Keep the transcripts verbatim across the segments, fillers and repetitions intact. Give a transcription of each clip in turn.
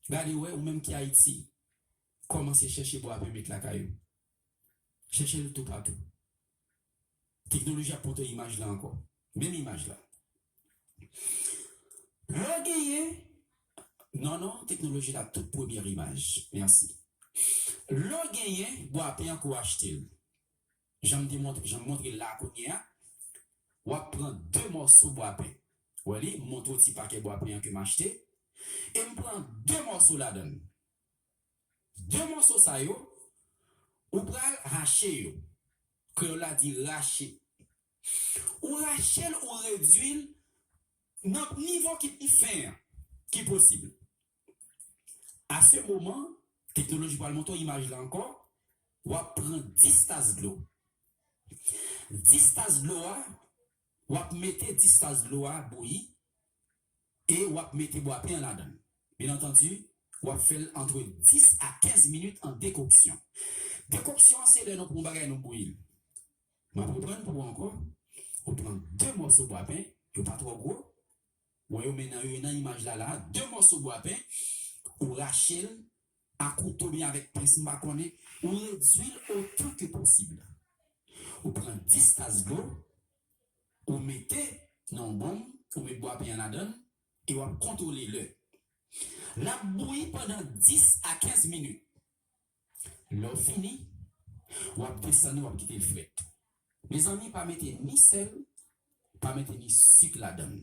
Gade wè, ou menm ki Ayiti, kòmanse chèche bwapen met lakay ou. Chèche l toupatou. Teknoloji ap montre imaj la ankò. Menm imaj la. Lè w genyen, non, non, teknoloji la tout premyè imaj. Mèsi. Lè w genyen bwapen an ke w achte l. Jan m te montre, jan m montre l la kounye a, w ap pran de mòso bwapen. Wè li, m montre w ti pakè bwapen an ke m achte. E m pran de mòso ladan l. De mòso sa yo, ou pral rache yo. Kreyòl la di rache. Ou rache l, ou redui l nan nivo ki pi fen an, ki posib. A se moman, teknoloji pral montre w imaj la ankò, w ap pran dis tas dlo. Dis tas dlo a, w ap mete dis tas dlo a bouyi, e w ap mete bwapen an ladan l. Byen antandi, w ap fè l antre dis a kenz minit an dekoksyon. Dekoksyon an, se lè nou pran yon bagay, nou bouyi l. M ap reprann pou ou ankò. Ou pran de mòso bwapen, yo pa twò gwo. Ou wè yo, men nan, yo nan imaj la, la, de mòso bwapen, ou rache l a kouto oubyen avèk pens, m pa konnen, ou redui l otan ke posib. Ou pran dis tas dlo, ou mete nan yon bonm, ou met bwapen an ladan l, e w ap kontwole lè. L ap bouyi pandan dis a kenz minit. Lè w fini, w ap desann, w ap kite l frèt. Mezanmi, pa mete ni sèl, pa mete ni sik ladan l.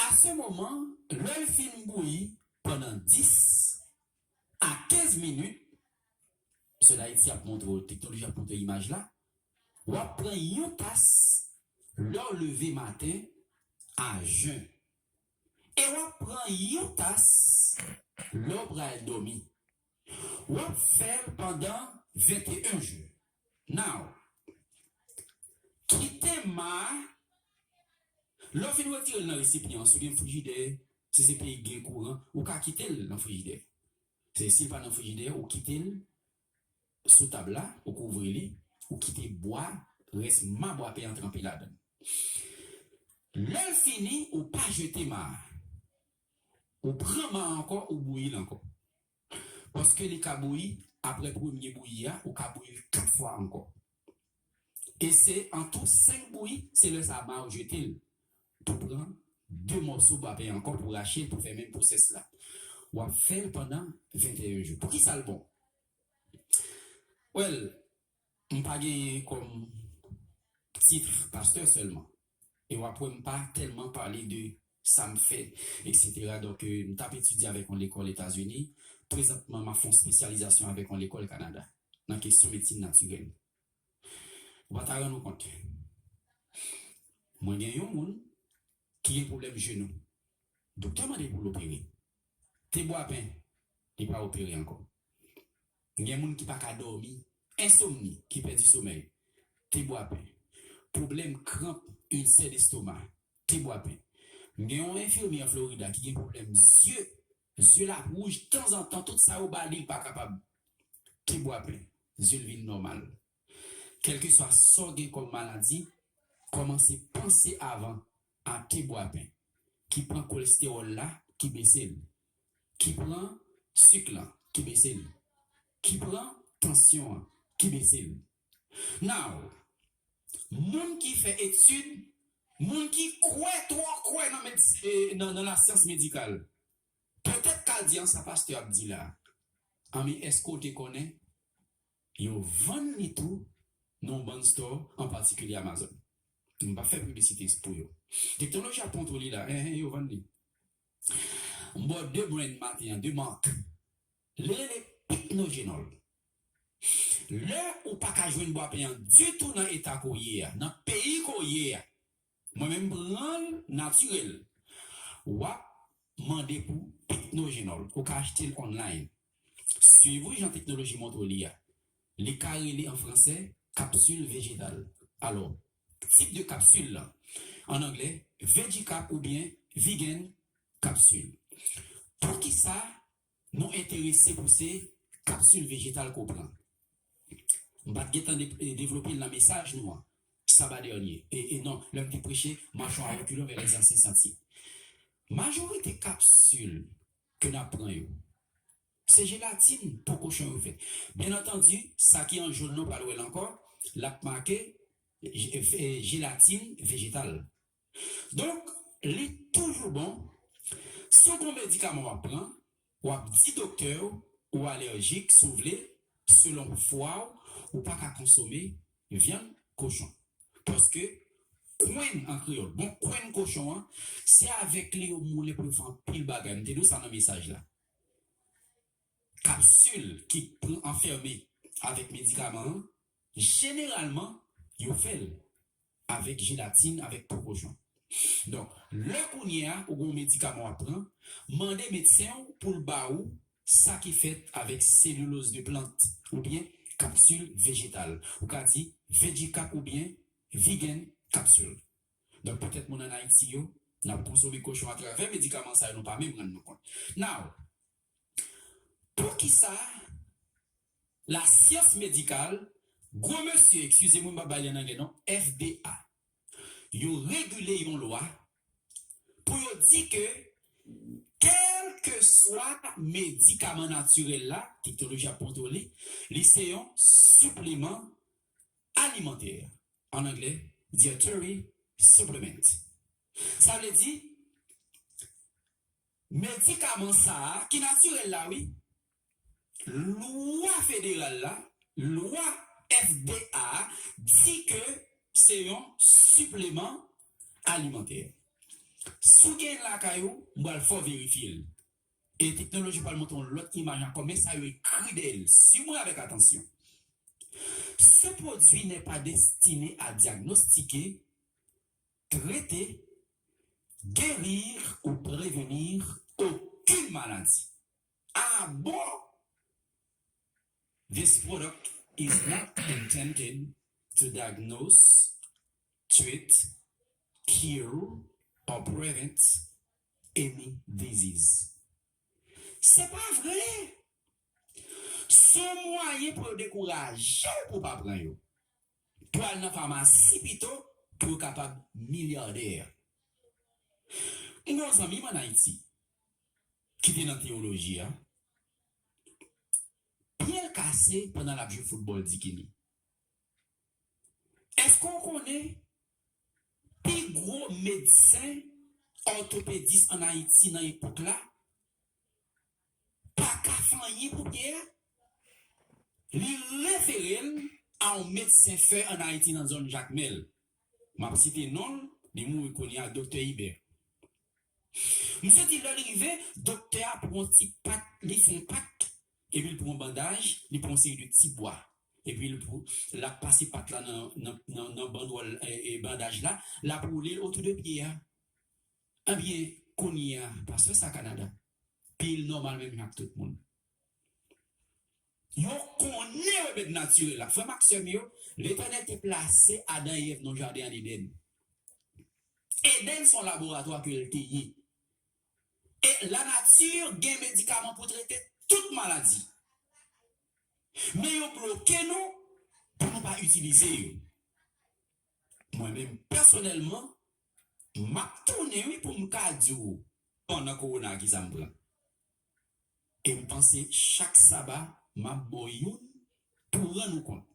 A se moman, lè l fin bouyi pandan dis a kenz minit, Sè Dayiti ap montre w, teknoloji ap montre imaj la, w ap pran yon tas lè w leve maten a jen. E w ap pran yon tas lè w pral dòmi. W ap fè l pandan venteyen jou. Now, kite ma a, lè w fin retire l nan resipyan an, si w gen frijidè, si se peyi k gen kouran, ou ka kite l nan frijidè. Se si l pa nan frijidè, ou kite l sou tab la, ou kouvri li, ou kite bwa, rès ma bwapen an tranpe ladan l. Lè l fini, ou pa jete ma a. Ou pran ma a ankò, ou bouyi l ankò. Paske li ka bouyi, apre premye bouyi a, ou ka bouyi l kat fwa ankò. E se an tou senk bouyi, se lè sa a ma ou jete l. Pou pran de mòso bwapen ankò pou rache l, pou fè menm pwosès la. W ap fè l pandan venteyen jou. Poukisa l bon? Well, m pa genyen kòm tit pastè sèlman. E w ap wè m pa tèlman pale de sa m fè, etsetera. Donk, euh, m t ap etidye avèk yon lekòl Etazini. Prezantman, m ap fè yon espesyalizasyon avèk yon lekòl Kanada nan kesyon medsin natirèl. Ou pa ta rann ou kont. Mwen gen yon moun ki gen pwoblèm jenou. Doktè mande pou l opere. Te bwapen, li pa opere ankò. Gen moun ki pa ka dòmi, ensomni, ki pèdi somèy. Te bwapen. Pwoblèm kranp, ilsè destoma. Te bwapen. Gen yon enfimyè Florida ki gen pwoblèm zye. Zye l ap wouj tanzantan, tout sa yo ba li, li pa kapab. Te bwapen. Zye l vin nòmal. Kèlkeswa sa w gen kòm maladi, kòmanse panse avan a te bwapen, ki pran kolestewòl la, ki bese l, ki pran sik lan, ki bese l, ki pran tansyon an, ki bese l. Now, moun ki fè etid, moun ki kwè, twò kwè nan medsi-, eh, nan, nan lasyans medikal, petèt k al di, an sa pastè ap di la. Anben, èske w te konnen yo vann li tou nan yon bann store, an patikilye Amazon? M p ap fè piblisite pou yo. Teknoloji ap kontwole la, enhen, yo vann li. M ba w de brand maten an, de mak. Li rele Pycnogenol. Lè ou pa ka jwenn bwapen an ditou nan eta ke w ye a, nan peyi ke w ye a, mwen menm pran l natirèl. W ap mande pou Pycnogenol. Ou ka achte l online. Swiv wi jan teknoloji montre w li a. Li ka rele an fransè kapsil vejetal. Alò, tip de kapsil lan, an anglè, Veggie Cap oubyen Vegan Capsule. Poukisa nou enterese pou se kapsil vejetal ke w pran? M pa t gentan de-, devlope l nan mesaj nou an, saba dènye. E, e non, lè m te preche, marchons à reculons vers les anciens sentiers. Majorite kapsil ke n ap pran yo. Se jelatin po kochon yo fèt. Byen antandi, sa ki an jòn nan, w pral wè l ankò, l ap make je- e, jelatin vejetal. Donk, li toujou bon, si w gon medikaman w ap pran, w ap di doktè w ou alèjik, si w vle, selon fwa w, ou pa ka konsome vyann kochon. Paske kwenn an kreyòl, bon, kwenn kochon an, se avèk li yo moulen pou yo fè anpil bagay. M te di w sa nan mesaj la. Kapsil ki pran anfèmen avèk medikaman an, jeneralman, yo fè l avèk jelatin, avèk po kochon. Donk, lè kounye a ou gen yon medikaman w ap pran, mande medsen w pou l ba ou sa ki fèt avèk cellulose de plante oubyen kapsil vejetal. Ou ka di Vegicap oubyen Vegan Capsule. Donk, petèt moun ann Ayiti yo, n ap konsome kochon atravè medikaman sa yo, nou pa menm rann nou kont. Now, poukisa lasyans medikal, gwo mesye, eskize m, m pa bay li an anglè non, F D A, yo regile yon lwa pou yo di ke kèlkeswa medikaman natirèl la, teknoloji ap montre w li, li se yon sipleman alimantè, an anglè, dietary supplement. Sa vle di, medikaman sa a, ki natirèl la, wi, lwa federal la, lwa F D A a, di ke se yon sipleman alimantè. Si w gen l lakay ou, m pral fè w verifye l. E teknoloji pral montre yon lòt imaj ankò, men sa yo ekri dèyè l. Swiv mwen avèk atansyon. Ce produit n'est pas destiné à diagnostiquer, traiter, guérir ou prévenir aucune maladie. Ah bon? This product is not intended to diagnose, treat, cure, or prevent any disease. Se pa vre! Se yon mwayen pou yo dekouraje w pou w pa pran yo. Pou al nan famasi pito pou yo kapab milyadè. M gen yon zanmi m ann Ayiti ki te nan teyoloji a. Pye l kase pandan l ap jwe foutbòl dikini. Èske w konnen pi gwo medsen òtopedis ann Ayiti nan epòk la pa ka fè anyen pou pye a? Li refere l a yon medsen fè ann Ayiti nan zòn Jakmèl. M ap site non l, li mouri kounye a, Doktè Ibè. Misye di lè l rive, doktè a pran yon ti pat, li fè yon pat, epi l pran yon bandaj, li pran yon seri de ti bwa. Epi l pou, l ap pase pat la nan, nan, nan, nan bandwòl, e, e, bandaj la, l ap woule l otou de pye a. Ebyen, kounye a, pastè sa Kanada, pye l nòmal menm jan ak tout moun. Yo konnen remèd natirèl la. Frè m ak sè m yo, Letènèl te plase Adan e Èv nan jaden ann Edenn. Edenn se yon laboratwa ke l te ye. E lanati gen medikaman pou trete tout maladi. Men yo bloke nou pou nou pa itilize yo. Mwen menm, pèsonèlman, m ap tounen wi pou m ka di w pandan kowona a kisa m pran. E m panse chak saba, m ap ba w youn pou w rann ou kont.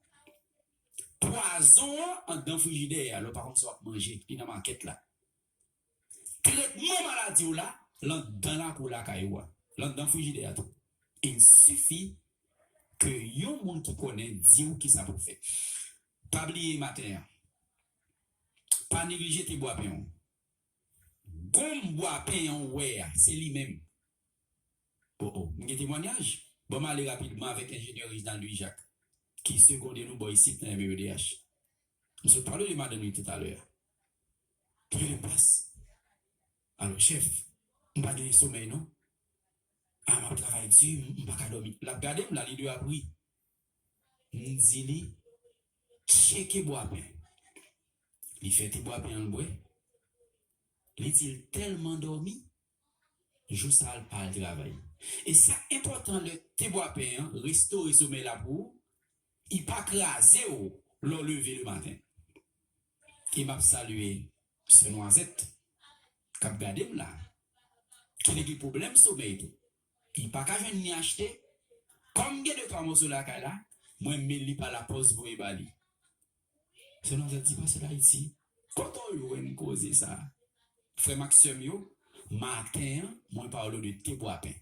Pwazon an anndan frijidè a, lè w pa konn sa w ap manje, li nan makèt la. Tretman maladi w la, l anndan lakou lakay ou a, l anndan frijidè a tou. Il suffit ke yon moun ki konnen di w kisa pou w fè. Pa bliye maten an, pa neglije te bwapen w. Gonm bwapen an w wè a, se li menm. O, o, m gen temwanyaj. Ban m ale rapidman avèk enjenyè Reginald Louis Jacques, ki segonde nou bò isit nan M E O D H. M sot pale de madanm li toutalè a. Ki gen pas. Alo, chèf, m pa gen somèy non. A, m ap travay di, m, m pa ka dòmi. L ap gade m, la li de ap ri. M di li, tcheke bwapen. Li fè ti bwapen an l bwè. Li di l tèlman dòmi, jou sa a l pa al travay. E sa k enpòtan lè ti bwapen an restore somèy la pou ou, li pa kraze w lè w leve lematen. E m ap salye sè Nwazèt k ap gade m la, ki te gen pwoblèm somèy tou. Li pa ka jwenn ni achte. Kòm gen de twa moso lakay la, mwen men li pa lapòs voye ba li. Se nan zè di pase Dayiti. Kote w jwenn koze sa? Frè m ak sè m yo, maten an, mwen pale w de te bwapen.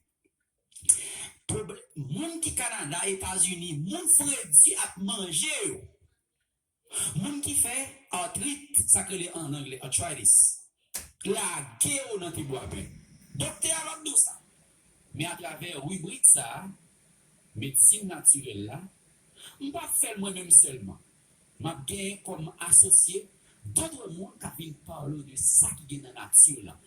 Pwob- Moun ki Kanada, Etazini, moun fredi ap manje yo. Moun ki fè artrit, sa k rele an angle arthritis. Lage yo nan te bwapen. Doktè a p ap di w sa. Men atravè ribrik sa a, medsin natirèl la, m p ap fè l mwen menm sèlman. M ap genyen kòm asosye dòt moun k ap vin pale w de sa ki gen nan nati lan.